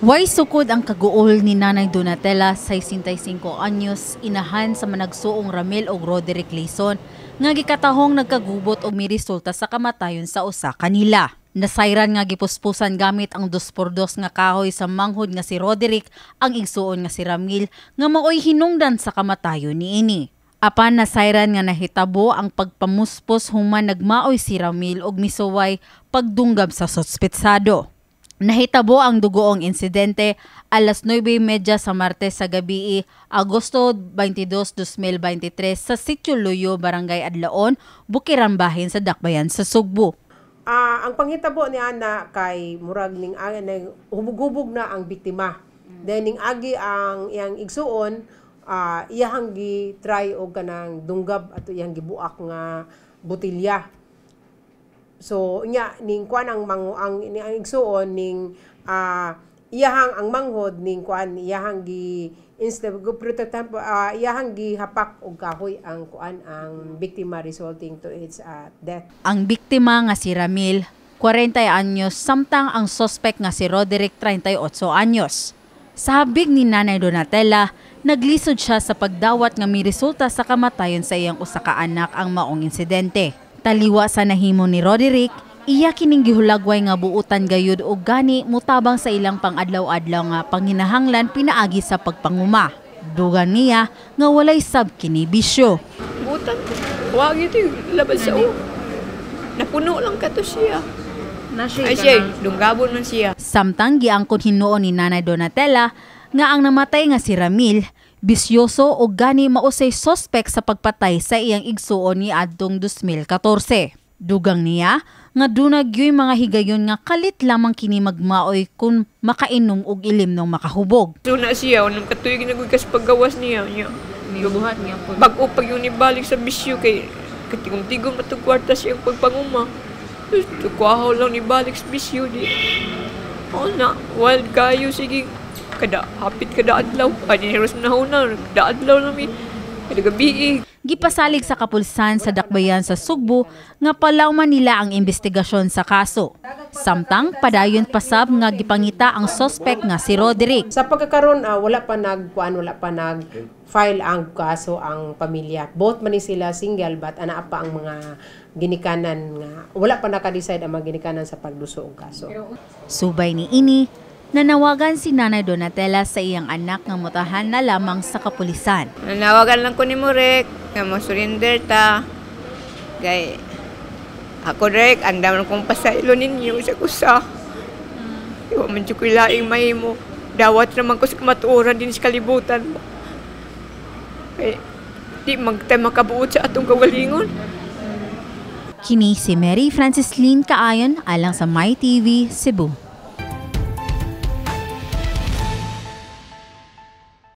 Way sukod ang kaguol ni Nanay Donatella, 65 anyos, inahan sa managsuong Ramil og Roderick Leyson, nga gikatahong nagkagubot og miresulta sa kamatayon sa usa kanila. Nasayran nga gipuspusan gamit ang 2x2 nga kahoy sa manghod nga si Roderick ang igsuon nga si Ramil nga maoy hinungdan sa kamatayon niini. Apan nasayran nga nahitabo ang pagpamuspos human nagmaoy si Ramil og misuway pagdunggab sa sospetsado. Nahitabo ang dugoong insidente alas 9:30 sa Martes sa gabi, Agosto 22, 2023 sa Sitio Luyo, Barangay Adlaon, Bukiran Bahin sa Dakbayan sa Sugbo. Ang panghitabo ni ana kay murag ning hubog-hubog na ang biktima. Then ning agi ang iyang igsuon, iyahang gi-try og kanang dunggab ato iyang gibuak nga botelya. So nya ning kuan ang mangu ang ni ang igsuon ning iyahang ang manghod ning kuan iyahang gi instead go protect, iyahang gihapak og kahoy ang kuan ang biktima, resulting to its death. Ang biktima nga si Ramil, 40 anyos, samtang ang sospek nga si Roderick, 38 anyos. Sa habig ni Nanay Donatella, naglisod siya sa pagdawat nga miresulta sa kamatayon sa iyang usa ka anak ang maong insidente. Taliwa sa nahimo ni Roderick, iya kining gihulagway nga buutan gayud og gani mutabang sa ilang pang-adlaw-adlaw nga panginahanglan pinaagi sa pagpanguma. Dugang niya nga walay sab kini bisyo. Butan. Wag ito laban sa o. Napuno lang kato siya. Na siya. Ay siya, dunggabon man siya. Samtang giangkon hinuon ni Nanay Donatella nga ang namatay nga si Ramil, bisyoso o gani mausay sospek sa pagpatay sa iyang igsuon ni adtong 2014. Dugang niya nga duna gyoy mga higayon nga kalit lamang kini magmaoy kung makainom og ilim ng makahubog. So na siya, unang katuig na kas paggawas niya. Niya. Nibuhat niya po. Bag-o pag yung nibalik sa bisyo kay katigom-tigom atong kwarta siyang pagpanguma. Kuwahaw lang nibalik sa bisyo di. O na, wild kayo, sige. Kada hapit kada adlaw. Ani heros na una, kada adlaw lang mi. Kada gabi eh. Gipasalig sa kapulsan sa Dakbayan sa Sugbo nga palawman nila ang investigasyon sa kaso. Samtang padayon pasab nga gipangita ang sospek nga si Roderick. Sa pagkakaron, wala pa nag kuan, wala pa nag file ang kaso ang pamilya. Both man ni sila single, but ana pa ang mga ginikanan nga wala pa naka-decide ang mga ginikanan sa pagduso og kaso. Subay ni ini, nanawagan si Nanay Donatella sa iyang anak nga mutahan na lamang sa kapulisan. Nanawagan lang ko ni Murek nga mo surrender ta. Kay ako rek, andam kong pasaylo ninyo sa kusa. Iwa man jud ko'y laing mahimo. Dawat naman ko sa kamatuoran din sa kalibutan. Kay di magtay makabuot sa atong kagalingon. Kini si Mary Francis Lynn Kaayon alang sa My TV Cebu.